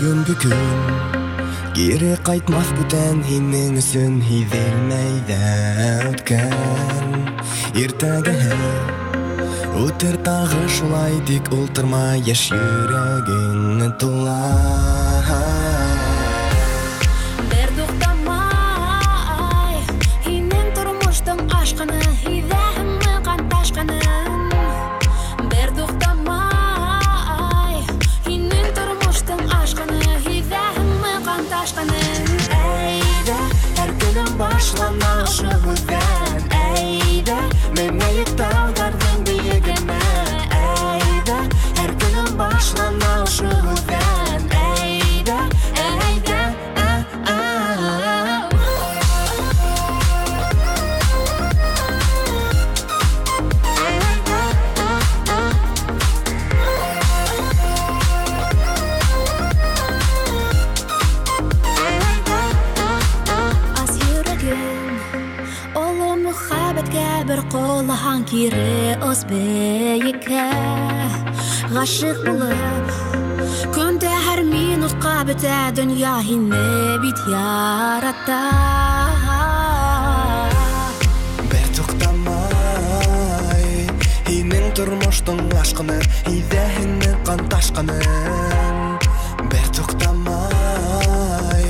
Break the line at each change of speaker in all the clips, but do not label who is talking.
Бөгөнгө көн кире ҡайтмаҫ бүтән, һинең өсөн һиҙелмәй ҙә үткән. Иртәгәһе үтер тағы шулай, тик ултырма, йәш йөрәгең тула.
Бер туҡтамай, һинең тормоштоң ашҡыны, һиҙәһеңме ҡан ташҡынын? Бер туҡтамай, һинең тормоштоң ашҡыны, һиҙәһеңме ҡан ташҡынын?
Әйҙә, һәр көнөм башлана ошо һүҙҙән. Әйҙә, менәйек тауҙарҙың бейегенә. Әйҙә, һәр көнөм башлана ошо һүҙҙән. Әйҙә, әйҙә, а.
Ас йөрәгең, оло мөхәббәткә бер ҡолаһаң кире ос бейеккә. Ғашиҡ булып, көндә һәр минутҡа бөтә донъя һине бит ярата.
Бер туҡтамай, һинең тормоштоң ашҡыны, һиҙәһеңме ҡан ташҡынын? Бер туҡтамай,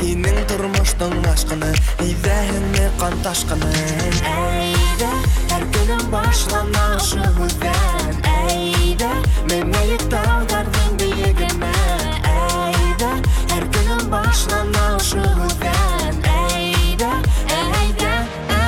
һинең тормоштоң ашҡыны, һиҙәһеңме ҡан ташҡынын? Әйҙә, һәр көнөм башлана ошо һүҙҙән. Әйҙә, менәйек тауҙарҙың бейегенә. Әйҙә, һәр көнөм башлана ошо һүҙҙән. Әйҙә, әйҙә, а.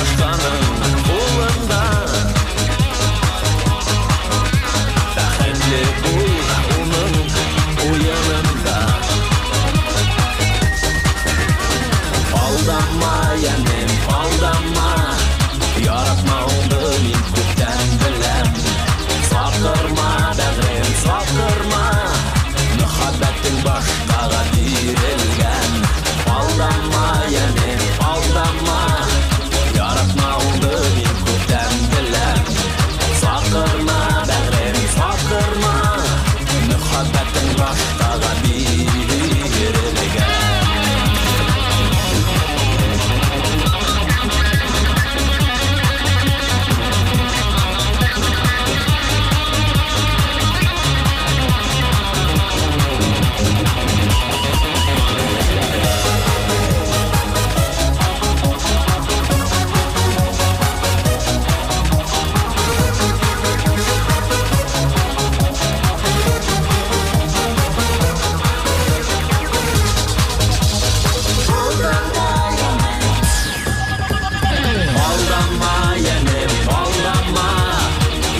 Башҡаның ҡулында. Бәхетле бул уның уйынында. Алдама, йәнем, алдама. Яратмауыңды мин күптән беләм. Саҡырма, бәғрем, саҡырма. Мөхәббәтең башҡаға бирелгән. Алдама, йәнем, алдама. Яратмауыңды мин күптән беләм. Саҡырма, бәғрем, саҡырма. Мөхәббәтең башҡаға бирелгән. Алдама, йәнем, алдама.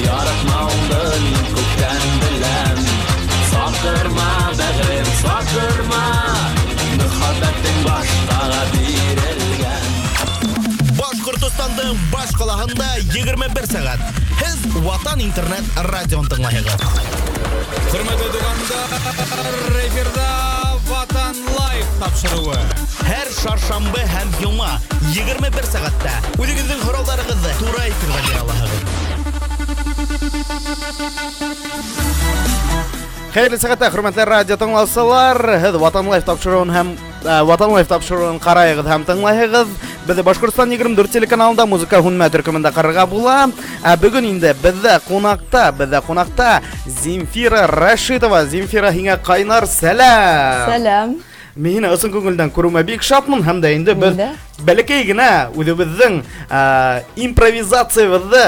Яратмауыңды мин күптән беләм. Саҡырма, бәғрем, саҡырма. Мөхәббәтең башҡаға бирелгән.
Башҡортостандың баш ҡалаһында 21 сәғәт. Һеҙ Ватан интернет радиоһын тыңлайһығыҙ.
Хөрмәтле туғандар, эфирҙа Ватан Лайв тапшырыуы.
Һәр шаршамбы һәм йома 21 сәғәттә үҙегеҙҙең һорауҙарығыҙҙы тура эфирға бирә алаһығыҙ.
Хәйерле сәғәттә, хөрмәтле радио тыңлаусылар. Һеҙ Ватан Лайв тапшырыуын һәм Ватан Лайв тапшырыуын ҡарайығыҙ һәм тыңлайһығыҙ. Беҙҙе Башҡортостан 24 телеканалында музыка һүнмә төркөмөндә ҡарарға була. Ә бөгөн инде беҙҙә ҡунаҡта Земфира Рәшитова. Земфира, һиңә ҡайнар сәләм.
Сәләм.
Мин һине ысын күңелдән күреүемә бик шатмын һәм дә инде беҙ
Мин дә.
бәләкәй генә үҙебеҙҙең импровизациябыҙҙы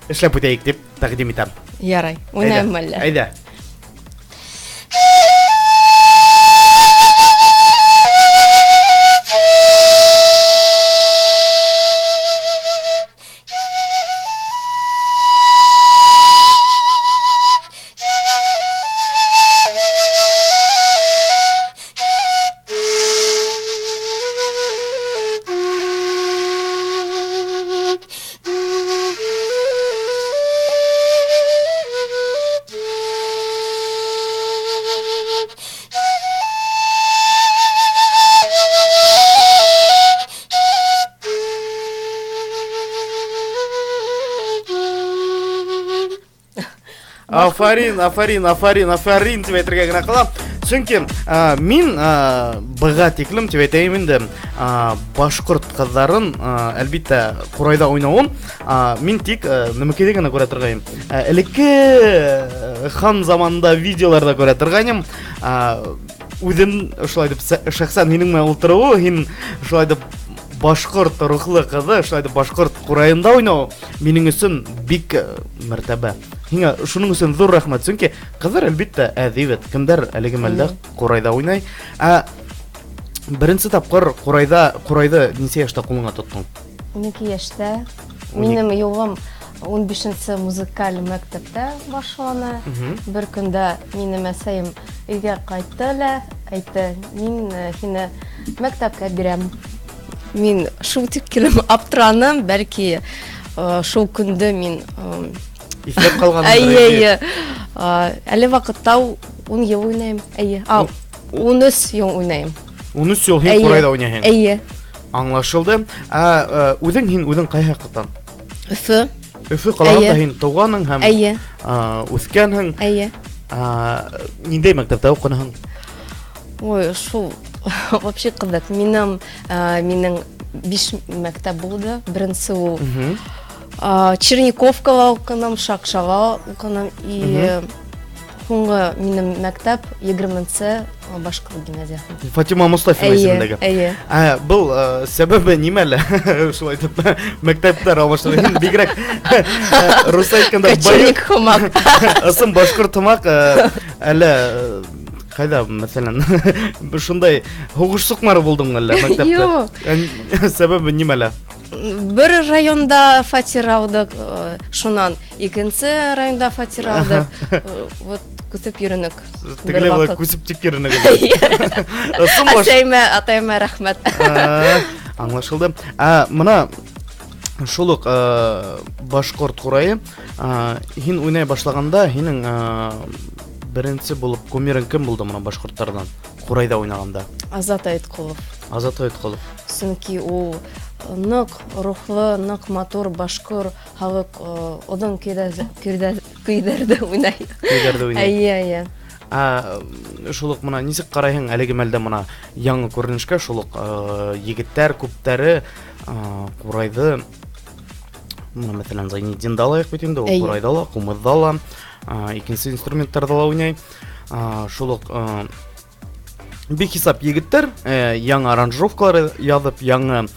эшләп үтәйек тип тәҡдим итәм.
Ярай, уйнайым әллә.
Әйҙә. Афарин, афарин, афарин, афарин тип әйтергә генә ҡала. Сөнки мин быға тиклем тип әйтәйем инде, башҡорт ҡыҙҙарын, әлбиттә, ҡурайҙа уйнауын, мин тик нәмәкәйҙә генә күрә торғайным. Элекке хан заманында видеоларҙа күрә торғайным. Үҙем шулай итеп шәхсән һинең менән ултырыуы, һин шулай итеп башҡорт рухлы ҡыҙы, шулай итеп башҡорт ҡурайында уйнау минең өсөн бик мәртәбә. Һиңә шуның өсөн ҙур рәхмәт, сөнки ҡыҙҙар әлбиттә әҙ бит, кемдәр әлеге мәлдә ҡурайҙа уйнай. Ә беренсе тапҡыр ҡурайҙы нисә йәштә ҡулыңа тоттоң?
12 йәштә.
Ун ике.
Минең юлым ун бишенсе музыкаль мәктәптә башлана. Бер көндә минең әсәйем өйгә ҡайтты ла, әйтте, мин һине мәктәпкә бирәм. Мин шул тиклем аптыраным, бәлки шул көндө мин
Иҫләп ҡалғанмындыр
Әйе,
инде.
әйе. Әле ваҡытта ун йыл уйнайым. Әйе. Ун өс йыл уйнайым.
Ун өс йыл һин
Әйе.
ҡурайҙа уйнайһың?
Әйе.
Аңлашылды. Үҙең һин үҙең ҡайһы яҡтан?
Өфө.
Өфө ҡалаһында
Әйе.
һин тыуғанһың һәм,
Әйе.
үҫкәнһең.
Әйе.
Ниндәй мәктәптә уҡыныһың?
Ой, шул вообще ҡыҙыҡ. Минең биш мәктәп булды. Беренсе ул, Черниковкала уҡыным, Шаҡшала уҡыным и һуңғы минең мәктәп егерменсе башҡорт гимназияһы.
Фатима Мостафина
Әйе,
исемендәге.
әйе.
Был сәбәбе нимәлә? Шулай итеп мәктәптәр алмаштырҙы. Һин бигерәк рус әйткәндә
Кочевник һымаҡ.
Ысын башҡорт һымаҡ, әллә ҡайҙа, мәҫәлән, шундай һуғыш суҡмары булдың әллә мәктәптә?
Юҡ.
Сәбәбе нимәлә?
Бер районда фатир алдыҡ, шунан икенсе районда фатир алдыҡ. Вот күсеп йөрөнөк.
Тегеләй былай күсеп тик йөрөнөк.
Әсәйемә, атайыма рәхмәт.
Аңлашылды. Ә мына шул уҡ башҡорт ҡурайы һин уйнай башлағанда һинең беренсе булып кумирың кем булды мына башҡорттарҙан ҡурайҙа уйнағанда?
Азат Айытҡолов.
Азат Айытҡолов.
Сөнки ул ныҡ рухлы, ныҡ матур башҡор халыҡ оҙон көйҙәрҙе уйнай.
Көйҙәрҙе уйнай.
Эйе, эйе.
Шул уҡ мына нисек ҡарайһың әлеге мәлдә мына яңы күренешкә, шул уҡ егеттәр күптәре ҡурайҙы, мына мәҫәлән Зайнетдинды алайыҡ бит инде, ул ҡурайҙа ла, ҡумыҙҙа ла, икенсе инструменттарҙа ла уйнай. Шул уҡ бихисап егеттәр яңы аранжировкалар яҙып, яңы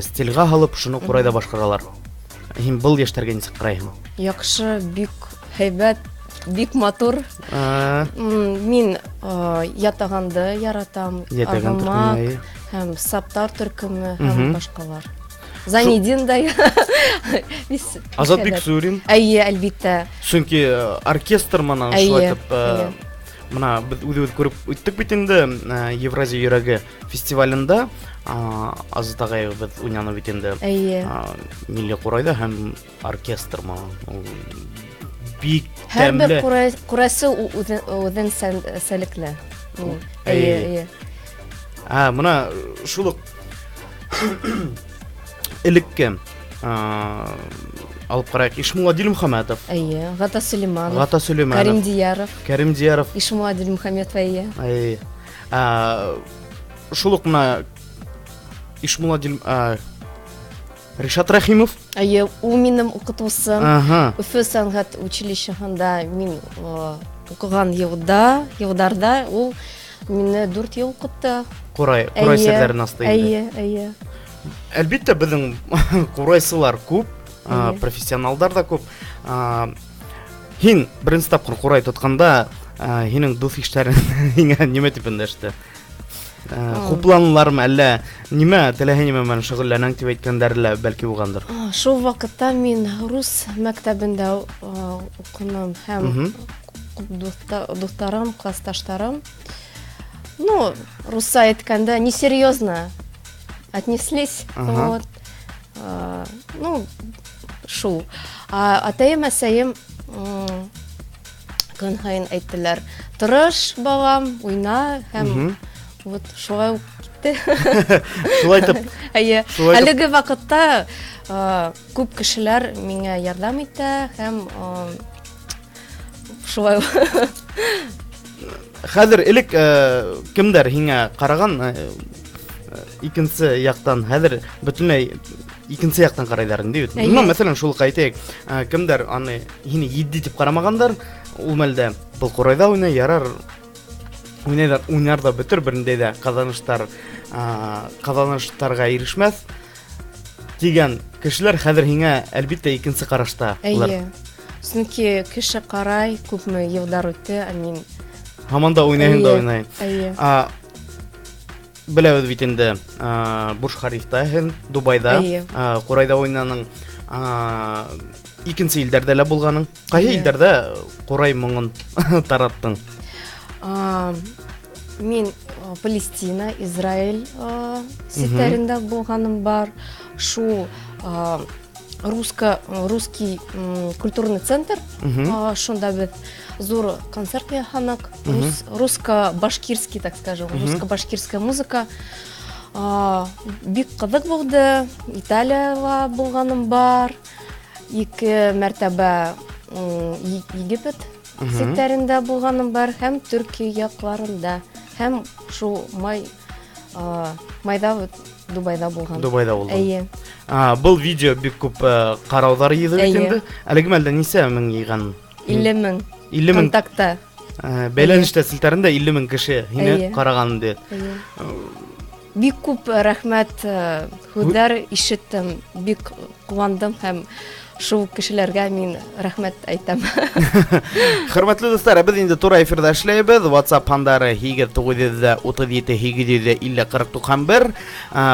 стильға һалып, шуны ҡурайҙа башҡаралар. Һин был йәштәргә нисек ҡарайһың?
Яҡшы, бик һәйбәт, бик матур. Мин ятағанды яратам, Арғымаҡ һәм Саптар төркөмө һәм башҡалар. Зайнетдин да.
Азат Биксурин.
Эйе, әлбиттә.
Сөнки оркестр менән шулай итеп мына беҙ үҙебеҙ күреп үттек бит инде Евразия йөрәге фестивалендә Азат ағай беҙ уйнаны бит инде.
Эйе.
Милли ҡурайҙа һәм оркестр менән бик
Һәр бер
тәмле.
ҡурайсы үҙен сәлекле. Эйе, эйе.
Мына шул уҡ элекке алып ҡарайыҡ Ишмулла Дилмөхәмәтов.
Эйе, Ғата Сөләймәнов.
Ғата Сөләймәнов.
Кәрим Дияров.
Кәрим Дияров.
Ишмулла Дилмөхәмәтов, эйе.
Эйе. Шул уҡ мына Ишмулла Дил, Ришат Рәхимов.
Эйе, ул минең уҡытыусым. Өфө сәнғәт училищеһында мин уҡыған йылдарҙа ул мине 4 йыл уҡытты.
Ҡурай серҙәрен асты инде.
Эйе, эйе.
Әлбиттә, беҙҙең ҡурайсылар күп, профессионалдар ҙа күп. Һин беренсе тапҡыр ҡурай тотҡанда, һинең дуҫ-иштәрең һиңә нимә тип өндәште? Хупланылармы әллә нимә, теләһә нимә менән шөғөлләнәң тип әйткәндәре лә бәлки булғандыр?
Шул ваҡытта мин рус мәктәбендә уҡыным һәм күп дуҫтарым, классташтарым, русса әйткәндә, несерьезно отнеслись. Вот. Шул. Атайым, әсәйем көн һайын әйттеләр: тырыш, балам, уйна, һәм вот шулай уҡ китте.
Шулай итеп.
Эйе. Әлеге ваҡытта күп кешеләр миңә ярҙам итә һәм шулай.
Хәҙер элек кемдәр һиңә ҡараған икенсе яҡтан, хәҙер бөтөнләй икенсе яҡтан ҡарайҙар инде бит.
Эйе.
Ну, мәҫәлән, шул уҡ әйтәйек, кемдәр аны һине етди тип ҡарамағандар, ул мәлдә был ҡурайҙа уйнай, ярар, уйнайҙар, уйнар ҙа бөтөр, берендәй ҙә ҡаҙаныштарға ирешмәҫ тигән кешеләр хәҙер һиңә әлбиттә икенсе ҡарашта улар.
Эйе. Сөнки кеше ҡарай, күпме йылдар үтте, ә мин
һаман да уйнайһың да
Эйе,
уйнай.
эйе.
Беләбеҙ бит инде, Бурж Халифта һин, Дубайҙа,
Эйе.
ҡурайҙа уйнаның, икенсе илдәрҙә лә булғаның. Ҡайһы
Эйе.
илдәрҙә ҡурай моңон тараттың?
Мин Палестина, Израиль ситтәрендә булғаным бар. Шул русский культурный центр, шунда беҙ ҙур концерт яһаныҡ. Русско-башкирский, так скажем, русско-башкирская музыка. Бик ҡыҙыҡ булды. Италияла булғаным бар. 2 мәртәбә Египет ситтәрендә булғаным бар һәм Төркиә яҡларында. Һәм шул майҙа Дубайҙа булған.
Дубайҙа булдың.
Эйе.
Был видео бик күп ҡарауҙар йыйҙы бит
Эйе.
инде. Әлеге мәлдә нисә мең йыйған?
50 мең.
50 мең.
Контактта.
Бәйләнештә селтәрендә 50 мең кеше һине
Эйе.
ҡараған инде.
Эйе. Бик күп рәхмәт һүҙҙәр ишеттем, бик ҡыуандым һәм шул кешеләргә мин рәхмәт әйтәм.
Хөрмәтле дуҫтар, беҙ инде тура эфирҙа эшләйбеҙ. WhatsApp һандары 8 937 850 40 91.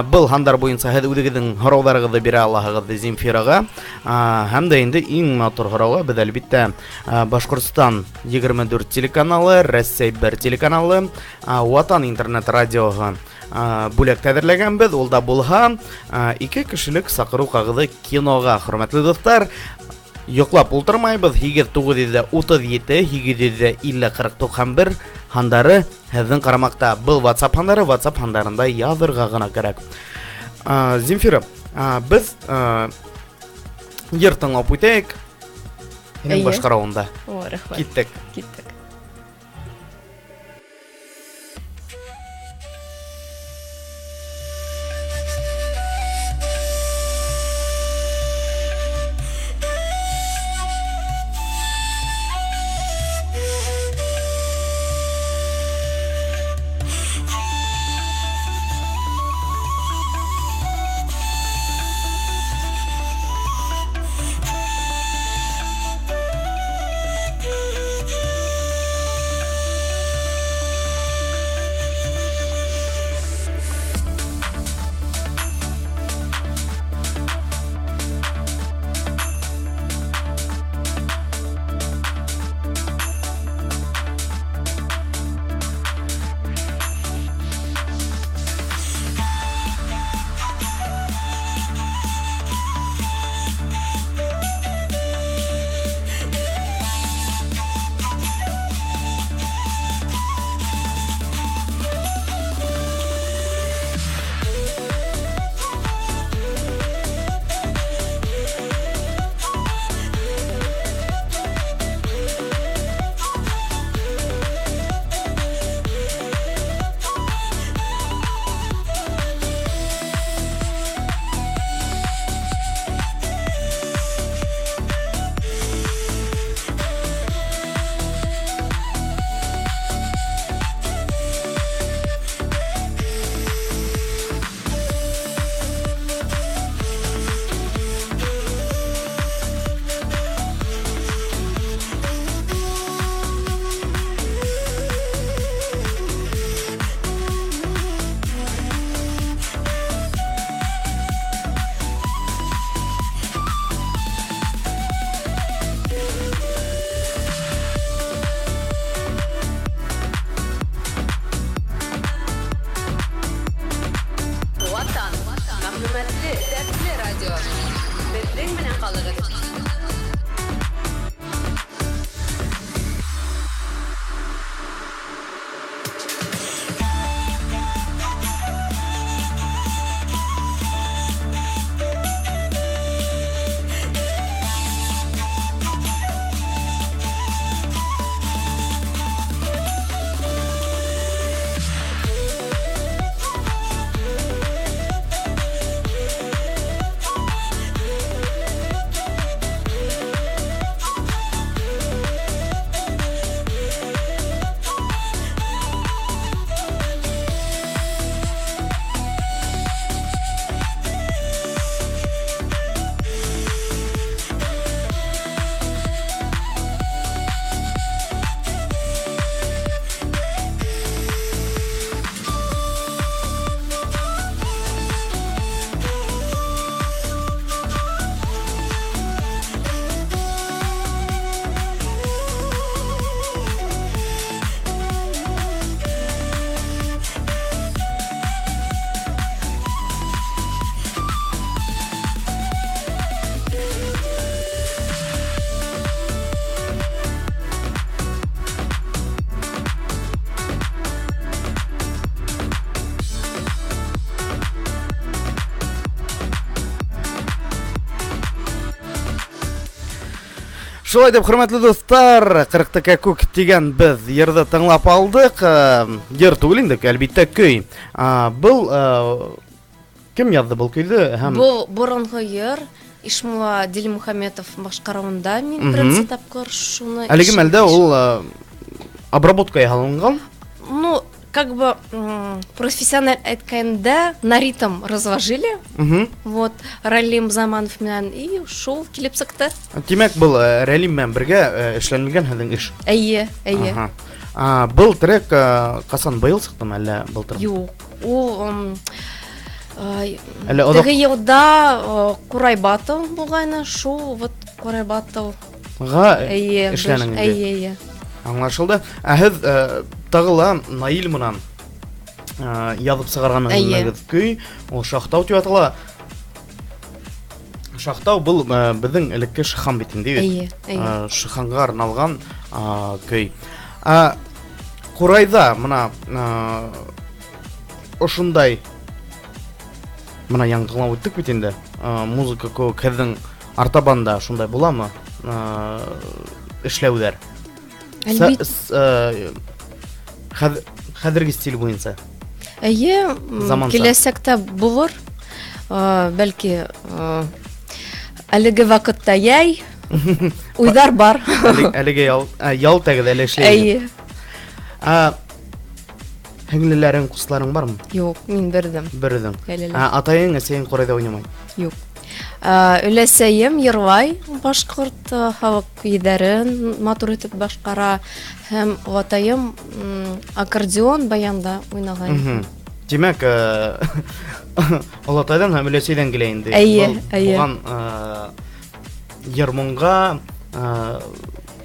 Был һандар буйынса һеҙ үҙегеҙҙең һорауҙарығыҙҙы бирә алаһығыҙ Земфираға. Һәм дә инде иң матур һорауға беҙ әлбиттә Башҡортостан 24 телеканалы, Рәсәй 1 телеканалы, Ватан интернет радиоһы бүләк әҙерләгәнбеҙ. Ул да булһа 2 кешелек саҡырыу ҡағыҙы киноға. Хөрмәтле дуҫтар, йоҡлап ултырмайбыҙ. 8 937 850 40 91 һандары һеҙҙең ҡарамаҡта. Был WhatsApp һандары, WhatsApp һандарында яҙырға ғына кәрәк. Земфира, беҙ йыр тыңлап үтәйек. Һинең башҡарыуында.
О, рәхмәт.
Киттек.
Киттек.
Шулай дип, хөрмәтле дуҫтар, Ҡырыҡтыка күк тигән беҙ йырҙы тыңлап алдыҡ. Йыр түгел инде, әлбиттә, көй. Был кем яҙҙы был көйҙө? Һәм
Был боронғо йыр Ишмулла Дилмөхәмәтов башҡарыуында мин беренсе тапҡыр шуны
Әлеге мәлдә ул обработка яһалынған.
Ну, Как бы профессиональ әйткәндә, на ритм разложили. Вот, Ралим Заманов менән, и шул килеп сыҡты.
Тимәк, был Рәлим менән бергә эшләнелгән һеҙҙең эш.
Әйе, әйе.
Аһа. Был трек ҡасан, быйыл сыҡтымы, әллә былтыр?
Юҡ, ул
Әллә оҙаҡ?
Теге йылда Ҡурай батл булғайны, шул вот Ҡурай батл.
Ға
Әйе,
эшләнең инде.
Әйе, әйе.
Аңлашылды. Ә һеҙ тағы ла Наил менән яҙып сығарған
Әйе.
көй, ул Шахтау тип атала. Шахтау был беҙҙең элекке Шихан бит инде, бит?
Әйе, әйе.
Шиханға арналған көй. Ҡурайҙа мына ошондай мына яңы тыңлап үттек бит инде. Музыка кеүек һеҙҙең артабанда шундай буламы? Эшләүҙәр.
Әлбит.
Хәҙерге стиль буйынса.
Әйе,
Заманса.
киләсәктә булыр. Бәлки, әлеге ваҡытта йәй, уйҙар бар.
Әлеге ял тәгеҙ әле эшләйһегеҙ.
Әйе.
Һеңлеләрең, ҡустыларың бармы?
Юҡ, мин берҙем.
Бер үҙең.
Ғаиләлә.
Атайың, әсәйең ҡурайҙа уйнамай?
Юҡ. Өләсәйем йырлай башҡорт халыҡ көйҙәрен матур итеп башҡара, һәм олатайым аккордеон баянда уйнаған.
Тимәк, олатайҙан һәм өләсәйҙән килә инде.
Әйе,
Был
әйе.
булған, йыр-моңға,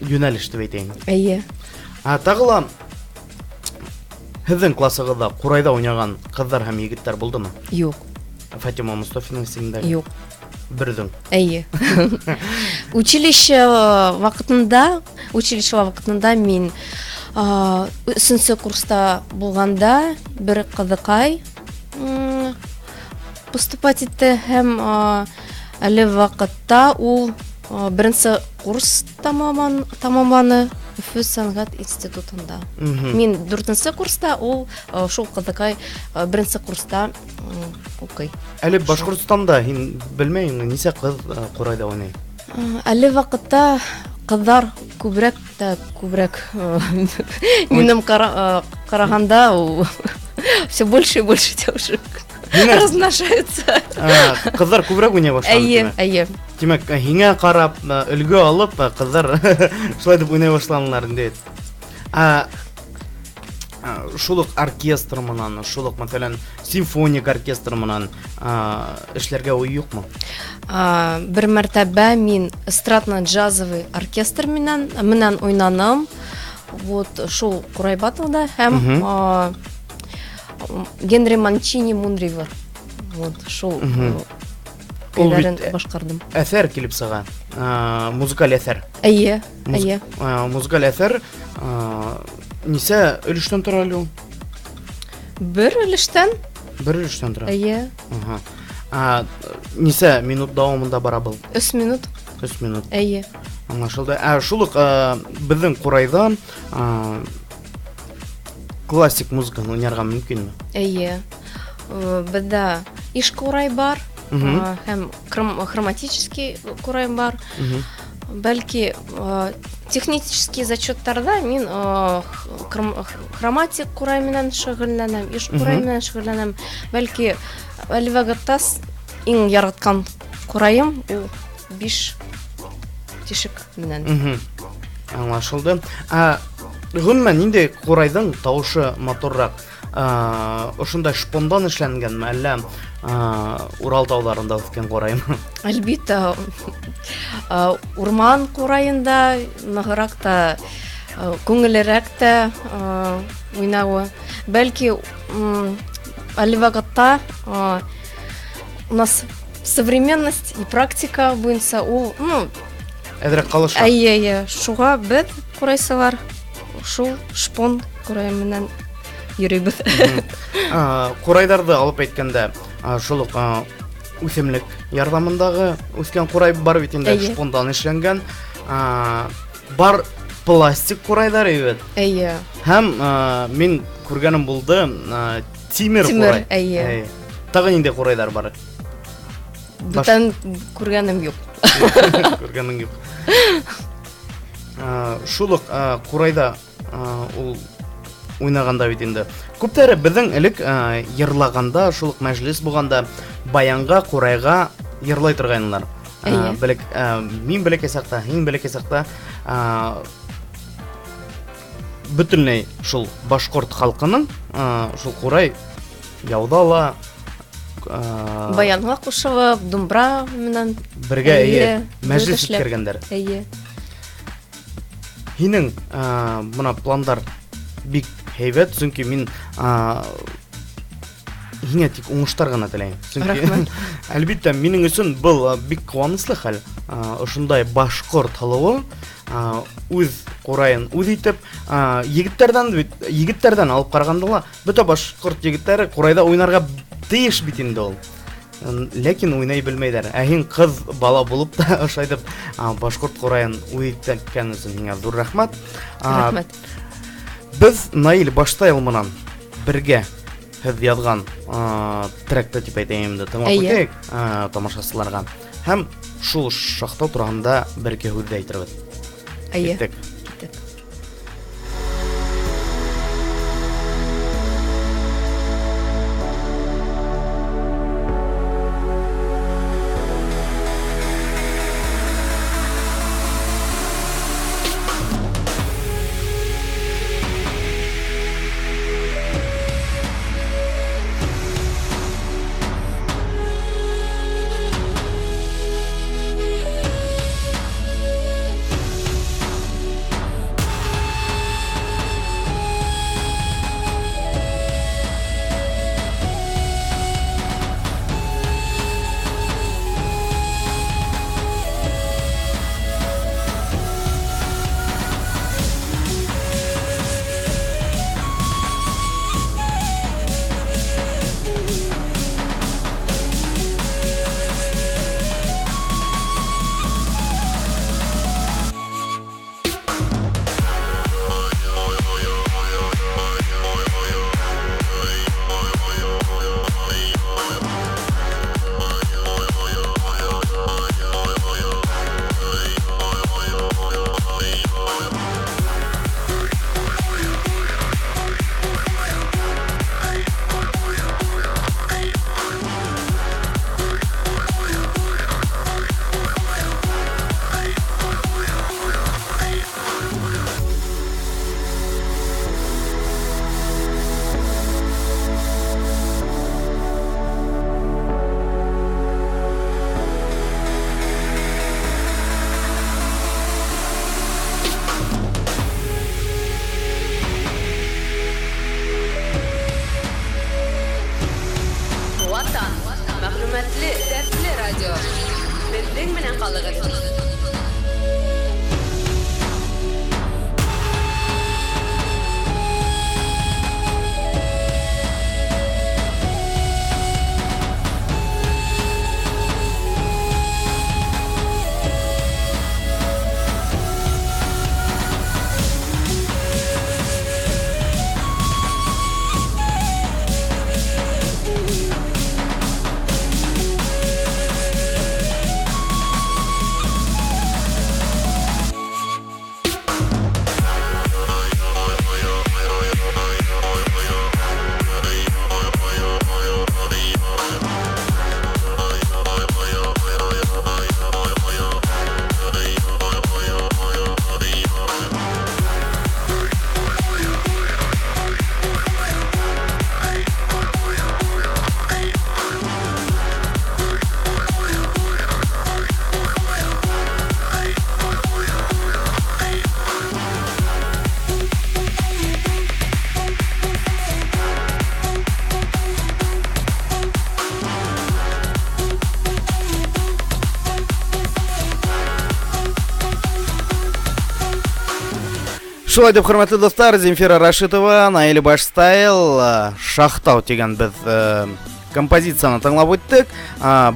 йүнәлеш тип әйтәйем.
Әйе.
Тағы ла һеҙҙең классығыҙҙа ҡурайҙа уйнаған ҡыҙҙар һәм егеттәр булдымы?
Юҡ.
Фатима Мустафина исемендәге?
Юҡ.
Берҙең.
Әйе. Училище ваҡытында, училище ваҡытында мин, өсөнсө курста булғанда бер ҡыҙыҡай, поступать итте һәм, әле ваҡытта ул, беренсе курс тамамланы Өфө сәнғәт институтында. Мин дүртенсе курста, ул, шул ҡыҙыҡай, беренсе курста, уҡый.
Әле Башҡортостанда һин белмәйеңме, нисә ҡыҙ, ҡурайҙа уйнай?
Әле ваҡытта ҡыҙҙар күберәк тә күберәк, минең ҡарағанда, ул все больше и больше девушек
Һиңә
размножаются.
Ҡыҙҙар күберәк уйнай башланы,
Әйе,
тимәк.
әйе.
Тимәк, һиңә ҡарап, өлгө алып, ҡыҙҙар шулай итеп уйнай башланылар инде. Шул уҡ оркестр менән, шул уҡ, мәҫәлән, симфоник оркестр менән, эшләргә уй юҡмы?
Бер мәртәбә мин эстрадно-джазовый оркестр менән уйнаным. Вот шул Ҡурай батлда һәм, Генри Манчини Мунривер. Вот шул,
Ул бит
көйҙәрен башҡарҙым.
Әҫәр килеп сыға. Музыкаль әҫәр.
Әйе, әйе.
Музыкаль әҫәр, нисә өлөштән тора әле ул?
Бер өлөштән.
Бер өлөштән тора.
Әйе.
Аһа. Нисә минут дауамында бара был?
Өс минут.
Өс минут.
Әйе.
Аңлашылды. Шул уҡ, беҙҙең ҡурайҙа, классик музыканы уйнарға мөмкинме?
Әйе. Беҙҙә иш ҡурай бар, һәм хроматический ҡурай бар. Бәлки, технический зачеттарҙа мин, хроматик ҡурай менән шөғөлләнәм, иш ҡурай менән шөғөлләнәм. Бәлки, әле ваҡытта иң яратҡан ҡурайым ул биш тишек менән.
Аңлашылды. Ғөмүмән, ниндәй ҡурайҙың тауышы матурыраҡ? Ошондай шпондан эшләнгәнме, әллә, Урал тауҙарында үҫкән ҡураймы?
Әлбиттә, урман ҡурайында нығыраҡ та, күңеллерәк тә, уйнауы. Бәлки, әле ваҡытта, у нас современность и практика буйынса ул, ну,
Әҙерәк ҡалыша.
Әйе, әйе. Шуға беҙ ҡурайсылар шул шпон ҡурай менән йөрөйбөҙ.
Ҡурайҙарҙы алып әйткәндә, шул уҡ, үҫемлек ярҙамындағы үҫкән ҡурай бар бит инде,
Әйе.
шпондан эшләнгән. Бар пластик ҡурайҙар бит.
Әйе.
Һәм, мин күргәнем булды, тимер
Тимер,
ҡурай.
әйе.
Әйе. Тағы ниндәй ҡурайҙар бар?
Бүтән күргәнем юҡ.
Күргәнең юҡ. Шул уҡ, ҡурайҙа, ул уйнағанда бит инде. Күптәре беҙҙең элек йырлағанда, шул уҡ мәжлес булғанда баянға, ҡурайға йырлай торғайнылар. Мин бәләкәй саҡта, һин бәләкәй саҡта бөтөнләй шул башҡорт халҡының шул ҡурай яуҙа ла
баянға ҡушылып, думбра менән
бергә мәжлес үткәргәндәр.
Эйе.
Һинең бына пландар бик һәйбәт, сөнки мин һиңә тик уңыштар ғына теләйем. Сөнки әлбиттә минең өсөн был бик ҡыуаныслы хәл. Ошондай башҡорт һылыуы үҙ ҡурайын үҙ итеп, егеттәрҙән алып ҡарағанда ла бөтә башҡорт егеттәре ҡурайҙа уйнарға тейеш бит инде ул. Ләкин уйнай белмәйҙәр. Ә һин ҡыҙ бала булып та ошайтып башҡорт ҡурайын үҙ иткән өсөн һиңә ҙур рәхмәт.
Рәхмәт.
Беҙ Наил Баштайл менән бергә һеҙ яҙған тректы тип әйтәйем инде, тыңлап үтәйек тамашасыларға. Һәм шул Шахтау тураһында бер-ике һүҙ ҙә әйтербеҙ.
Эйе.
Киттек. Шулай дип, хөрмәтле дуҫтар, Земфира Рашитова, Наил Баштайл, Шахтау тигән беҙ композицияны тыңлап үттек.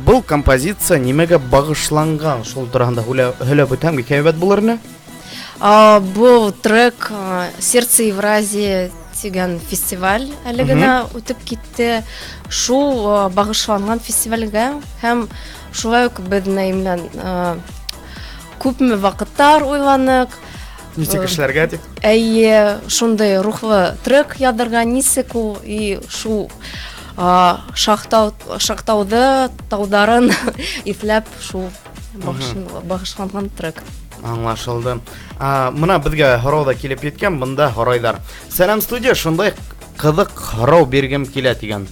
Был композиция нимәгә бағышланған? Шул тураһында һөйләп үтһәм, бик һәйбәт булыр ине.
Был трек «Сердце Евразии» тигән фестиваль әле генә үтеп китте. Шул бағышланған фестивальгә һәм шулай ук беҙ Наил менән күпме ваҡыттар уйланыҡ.
Нисек эшләргә дип?
Әйе, шундый рухлы трек яҙырға нисек ул и шул Шахтау, Шахтауҙы тауҙарын иҫләп шул бағышланған трек.
Аңлашылды. Мына беҙгә һорау ҙа килеп еткән, бында һорайҙар. Сәләм студия, шундай ҡыҙыҡ һорау биргем килә тигән.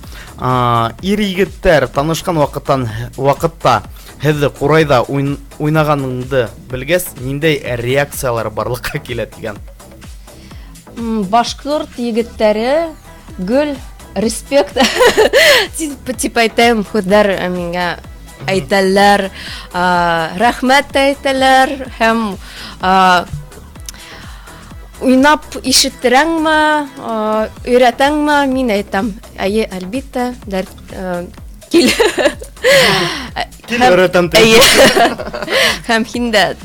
Ир егеттәр танышҡан ваҡытта һеҙҙе ҡурайҙа уйнағаныңды белгәс, ниндәй реакциялар барлыҡҡа килә тигән?
Башҡорт егеттәре гөл респект тип әйтәм, һүҙҙәр миңә әйтәләр, рәхмәт тә әйтәләр һәм уйнап ишеттерәңме, өйрәтәңме, мин әйтәм, әйе, әлбиттә, кил.
Кил өйрәтәм.
Әйе. Һәм һин дә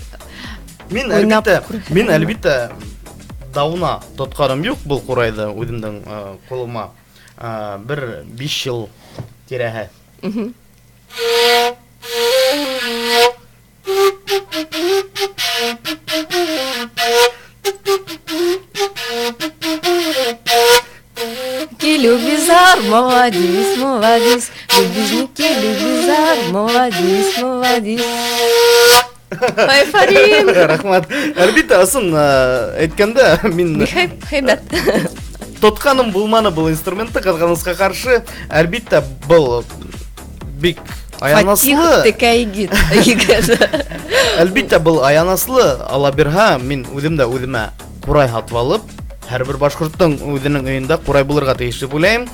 Мин әлбиттә, дауна тотҡаным юҡ был ҡурайҙы үҙемдең ҡулыма. Бер 5 йыл тирәһе.
Любизар, молодец, молодец, любизники, любизар, молодец, молодец. Афарин!
Рәхмәт. Әлбиттә, ысын әйткәндә, мин
Хәйбәт.
Тотҡаным булманы был инструментты, ҡыҙғанысҡа ҡаршы. Әлбиттә, был бик аяныслы.
Фатих текә егет.
Әлбиттә, был аяныслы. Ала бирһә, мин үҙем дә үҙемә ҡурай һатып алып, һәр бер башҡорттоң үҙенең өйөндә ҡурай булырға тейеш тип уйлайым.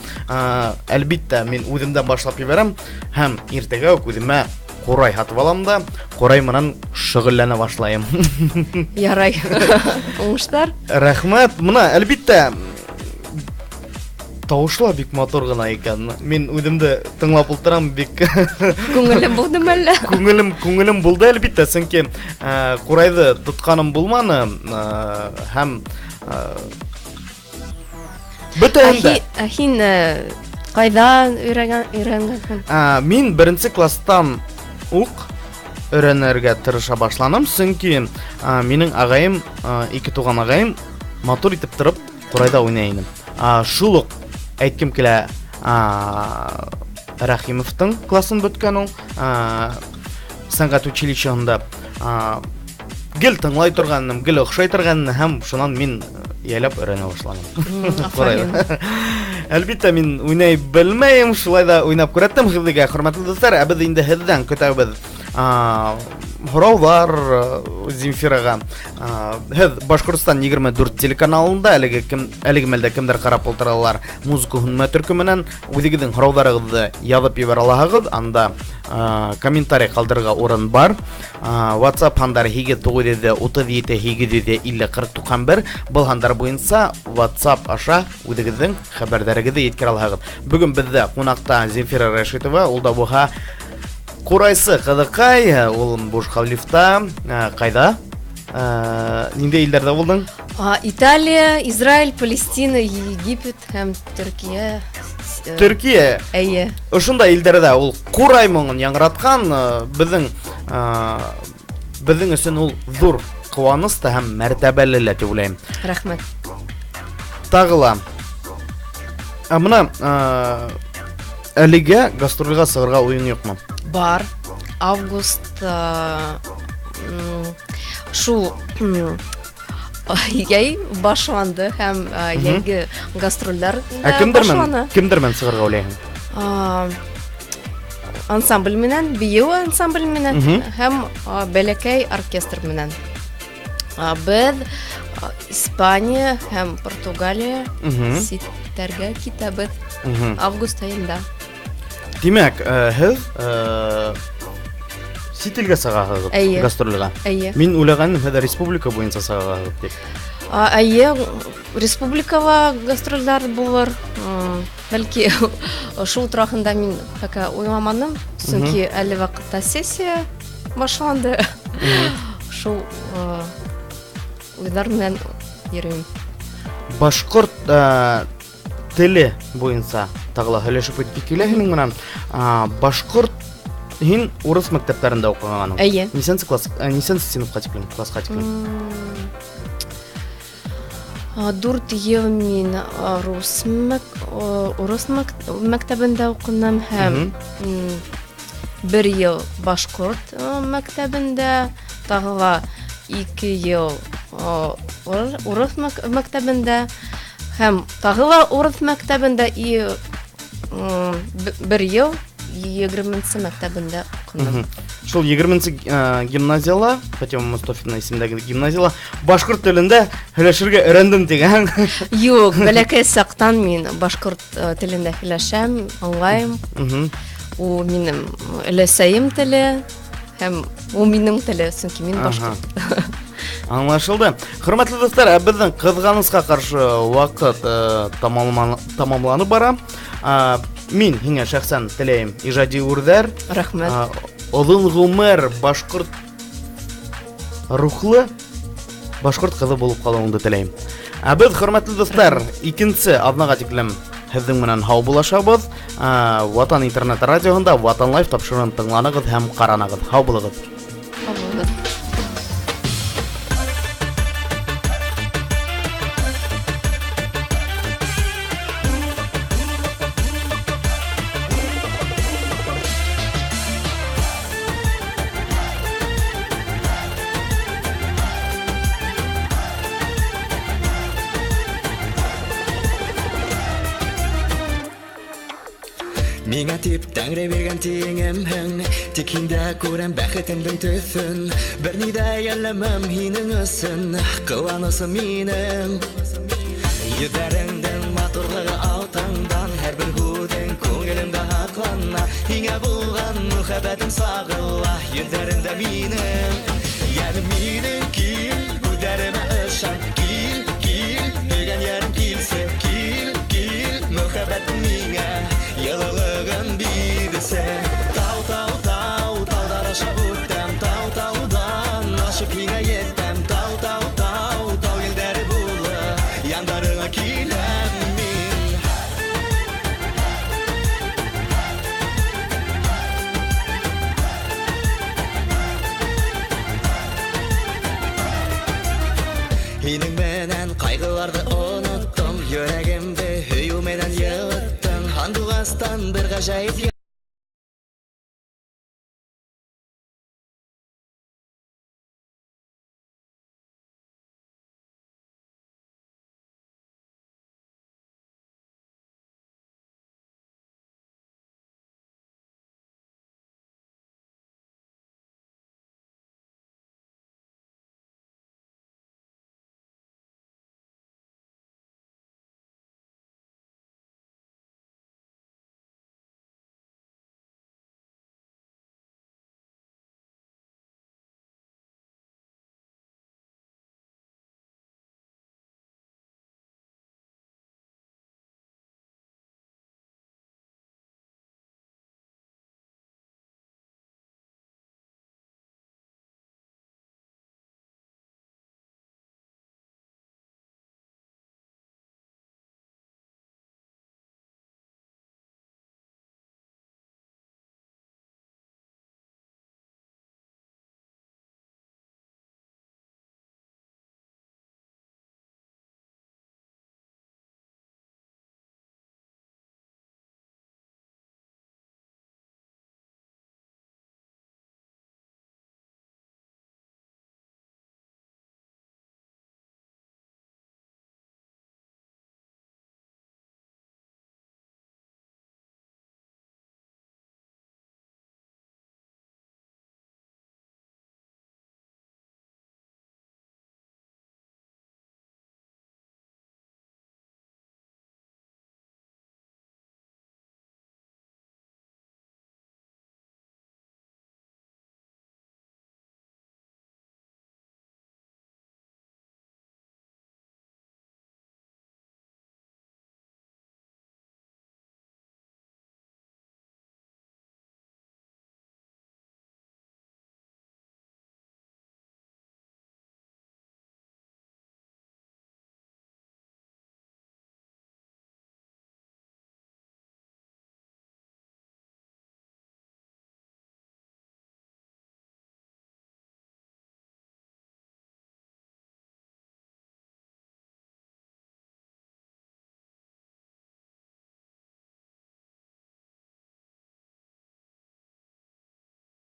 Әлбиттә, мин үҙемдән башлап ебәрәм һәм иртәгә үк үҙемә ҡурай һатып алам да, ҡурай менән шөғөлләнә башлайым.
Ярай. Уңыштар.
Рәхмәт. Мына, әлбиттә, тауышы ла бик матур ғына икән. Мин үҙемде тыңлап ултырам бик.
Күңелем булдымы әллә?
Күңелем булды әлбиттә, сөнки ҡурайҙы тотҡаным булманы, һәм бөтәһен дә.
Ә һин ҡайҙан өйрәнгәнһең?
Мин беренсе класстан уҡ өйрәнергә тырыша башланым, сөнки минең ағайым, ике туған ағайым матур итеп тороп ҡурайҙа уйнай ине. Шул уҡ әйткем килә, Рәхимовтың классын бөткән ул, сәнғәт училищеһында гел тыңлай торғаным, гел оҡшай торғаным һәм шунан мин йәйләп өйрәнә башланым.
Афарин.
Әлбиттә, мин уйнай белмәйем, шулай ҙа уйнап күрһәттем һеҙгә, хөрмәтле дуҫтар. Ә беҙ инде һеҙҙән көтәбеҙ һорауҙар Земфираға. Һеҙ Башҡортостан 24 телеканалында әлеге мәлдә кемдәр ҡарап ултыралар музыка һүнмә төркөмөнән үҙегеҙҙең һорауҙарығыҙҙы яҙып ебәрә алаһығыҙ. Анда комментарий ҡалдырырға урын бар. WhatsApp һандары һигеҙ туғыҙ йөҙ утыҙ ете һигеҙ йөҙ илле ҡырҡ туҡһан бер. Был һандар буйынса WhatsApp аша үҙегеҙҙең хәбәрҙәрегеҙҙе еткерә алаһығыҙ. Бөгөн беҙҙә ҡунаҡта Земфира Рәшитова, ул да булһа ҡурайсы ҡыҙыҡай, ул Бурж Халифта, ҡайҙа? Ниндәй илдәрҙә булдың?
Италия, Израиль, Палестина, Египет һәм Төркиә.
Төркиә?
Эйе.
Ошондай илдәрҙә ул ҡурай моңон яңғыратҡан, беҙҙең өсөн ул ҙур ҡыуаныс та һәм мәртәбәле лә тип уйлайым.
Рәхмәт.
Тағы ла. Мына, әлегә гастролгә сығырға уйың юҡмы?
Бар. Август, шул, йәй башланды һәм, йәйге гастролдәр
Ә
башлана.
кемдәр менән сығырға уйлайһың?
Ансамбль менән, бейеү ансамбль менән һәм, бәләкәй оркестр менән. Беҙ, Испания һәм Португалия ситтәргә китәбеҙ август айында.
Тимәк, һеҙ, сит илгә сығаһығыҙ
Эйе.
гастролгә?
Эйе.
Мин уйлағайным, һеҙ республика буйынса сығаһығыҙ тип.
Эйе, республикала гастролдәр булыр. Бәлки, шул тураһында мин пока уйламаным, сөнки әле ваҡытта сессия башланды. Шул, уйҙар менән йөрөйөм.
Башҡорт, теле буйынса тағы ла һөйләшеп үткем килә һинең менән. Башҡорт һин урыҫ мәктәптәрендә уҡығанһың.
Эйе.
Нисәнсе класс, нисәнсе синыфҡа тиклем, классҡа тиклем?
4 йыл мин рус мәктәбендә уҡыным һәм 1 йыл башҡорт мәктәбендә, тағы ла 2 йыл урыҫ мәктәбендә һәм тағы ла урыҫ мәктәбендә и 1 йыл 20-нсе мәктәбендә уҡыным.
Шул 20-нсе гимназияла, Фатима Мостафина исемендәге гимназияла башҡорт телендә һөйләшергә өйрәндем тигән.
Юҡ, бәләкәй саҡтан мин башҡорт телендә һөйләшәм, аңлайым. Ул минең өләсәйем теле һәм ул минең теле, сөнки мин башҡорт.
Аңлашылды. Хөрмәтле дуҫтар, беҙҙең ҡыҙғанысҡа ҡаршы ваҡыт тамамланып бара. Мин һиңә шәхсән теләйем ижади үрҙәр.
Рәхмәт.
Оҙон ғүмер, башҡорт рухлы башҡорт ҡыҙы булып ҡалыуыңды теләйем. Ә беҙ, хөрмәтле дуҫтар, икенсе аҙнаға тиклем һеҙҙең менән һау булашабыҙ. Ватан интернет радиоһында Ватан Лайф тапшырыуын тыңланығыҙ һәм ҡаранығыҙ. Һау булығыҙ.
Һау булығыҙ.
Миңә тип тәңре биргән тиңемһең, тик һиндә күрәм бәхетемдең төҫөн. Бер ни ҙә йәлләмәм һинең өсөн, ҡыуанысым минең. Йөҙҙәреңдең матурлығы алтындан, һәр бер һүҙең күңелемдә һаҡлана. Һиңә булған мөхәббәтем сағыла, йөҙҙәреңдә минең. Йәнем минең, кил, күҙҙәремә ышан, кил, кил, һөйгән йәрем килсе, кил, кил, мөхәббәтем миңә йылылығын бирсе. Тау, тау, тау, тауҙар аша үтәм, тау, тауҙан ашып һиңә етәм, тау, тау, тау, тау елдәре булы, яндарыңа киләм мин. Һинең менән ҡайғыларҙы оноттом, йөрәгемде һөйөү менән йылыттың. Һандуғастан бер ғәжәйеп